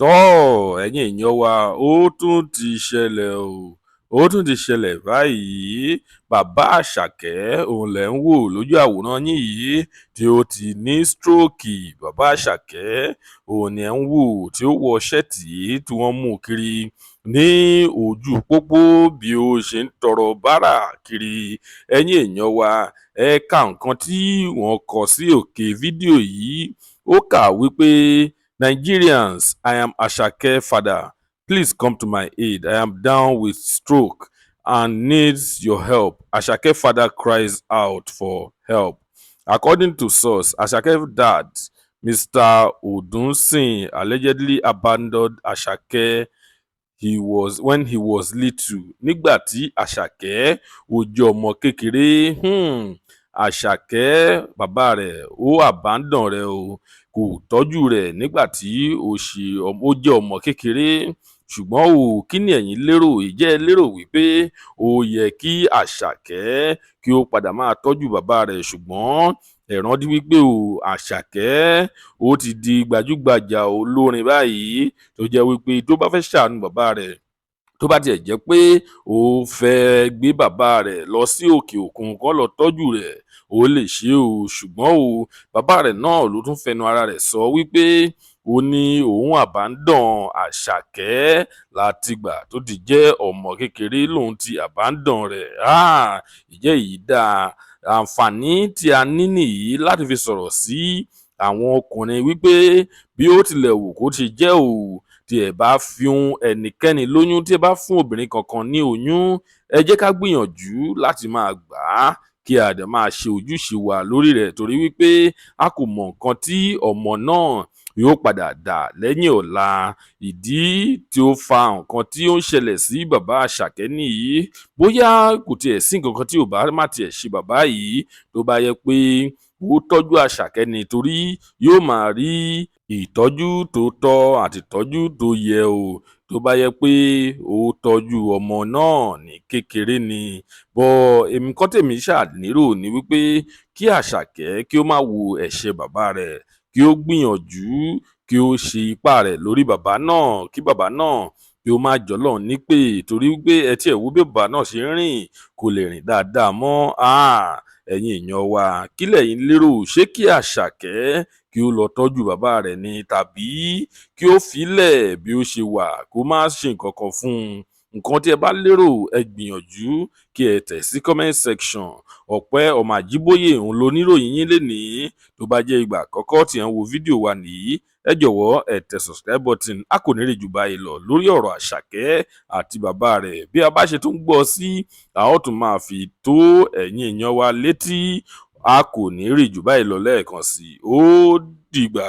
Tọ́, ẹ̀yin èèyàn wa, ó tún ti ṣẹlẹ̀ o, ó tún ti ṣẹlẹ̀ báyìí. Bàbá Àṣàkẹ́ òun lẹ̀ ń wò lójú àwòrán yín yìí tí ó ti ní stroke. Bàbá Àṣàkẹ́ òun ni ẹ̀ ń wò tí ó wọ ṣẹ́ẹ̀tì tí wọ́n mú kiri ní ojú pópó bí ó ṣe ń tọrọ bárà kiri. Ẹ̀yin èèyàn wa, ẹ ka nǹkan tí wọ́n kọ sí òkè fídíò yìí. Ó kà wípé, "Nigerians, I am Asake father. Please come to my aid. I am down with stroke and needs your help." Asake father cries out for help. According to source, Asake dad, Mr. Odunsin, allegedly abandoned Asake he was when he was little. Nígbà tí Àṣàkẹ́ ó jẹ́ ọmọ kékeré, Àṣàkẹ́, bàbá rẹ̀ ó abandon rẹ̀ o, kò tọ́jú rẹ̀ nígbà tí ó ṣe ó jẹ́ ọmọ kékeré. Ṣùgbọ́n o, kí ni ẹ̀yin lérò? Ìjẹ́ ẹ lérò wípé ó yẹ kí Àṣàkẹ́ kí ó padà máa tọ́jú bàbá rẹ̀? Ṣùgbọ́n ẹ rántí wípé o, Àṣàkẹ́ ó ti di gbajúgbajà olórin báyìí, tó jẹ́ wípé tó bá fẹ́ ṣàánú bàbá rẹ̀, tó bá tiẹ̀ jẹ́ pé ó fẹ́ gbé bàbá rẹ̀ lọ sí òkè òkun kó lọ tọ́jú rẹ̀, ó lè ṣe o. Ṣùgbọ́n o, bàbá rẹ̀ náà ló tún fẹnu ara rẹ̀ sọ wípé ó ní òun abandon Àṣàkẹ́ látìgbà tó ti jẹ́ ọmọ kékeré lòun ti abandon rẹ̀. Ìjẹ́ èyí dáa? Àǹfààní tí a ní nìyí láti fi sọ̀rọ̀ sí àwọn ọkùnrin wípé bí ó tilẹ̀ wù kó ṣe jẹ́ o, tí ẹ bá fún ẹnikẹ́ni lóyún, tí ẹ bá fún obìnrin kankan ní oyún, ẹ jẹ́ ká gbìyànjú láti máa gbà á, kí a dẹ̀ máa ṣe ojúṣe wa lórí rẹ̀, torí wípé a kò mọ nǹkan tí ọmọ náà yóò padà dà lẹ́yìn ọ̀la. Ìdí tí ó fa nǹkan tí ó ń ṣẹlẹ̀ sí bàbá Àṣàkẹ́ nìyí. Bóyá kò tiẹ̀ sí nǹkan kan tí ò bá má tiẹ̀ ṣe bàbá yìí, tó bá yẹ pé ó tọ́jú Àṣàkẹ́ ni, torí yóò máa rí ìtọ́jú tó tọ́ àti ìtọ́jú tó yẹ o, tó bá yẹ pé ó tọ́jú ọmọ náà ní kékeré ni. Bọ́ èmi, nǹkan tèmi ṣáà lérò ní wípé kí Àṣàkẹ́ kí ó má wo ẹ̀ṣẹ̀ bàbá rẹ̀, kí ó gbìyànjú kí ó ṣe ipá rẹ̀ lórí bàbá náà, kí bàbá náà kí ó má jọlọ́run nípè, torí wípé ẹ tiẹ̀ wo bí bàbá náà ṣe ń rìn, kò lè rìn dáadáa mọ́. Ẹ̀yin èèyàn wa, kí lẹ̀yin lérò? Ṣé kí Àṣàkẹ́ kí ó lọ tọ́jú bàbá rẹ̀ ni, tàbí kí ó fi í lẹ̀ bí ó ṣe wà, kó má ṣe nǹkan kan fún un? Nǹkan tí ẹ bá lérò, ẹ gbìyànjú kí ẹ tẹ̀ sí comment section. Ọ̀pẹ́ ọmọ Àjíbóyè òun loníròyìn yín lénìí. Tó bá jẹ́ ìgbà àkọ́kọ́ tí ẹ̀ ń wo fídíò wa nìyí, ẹ jọ̀wọ́, ẹ tẹ subscribe button. A kò ní rí jù báyìí lọ lórí ọ̀rọ̀ Àṣàkẹ́ àti bàbá rẹ̀. Bí a bá ṣe tún gbọ́ sí, a ó tún máa fi tó ẹ̀yin èèyàn wa létí. A kò ní rí jù báyìí lọ lẹ́ẹ̀kan sí i. Ó dìgbà.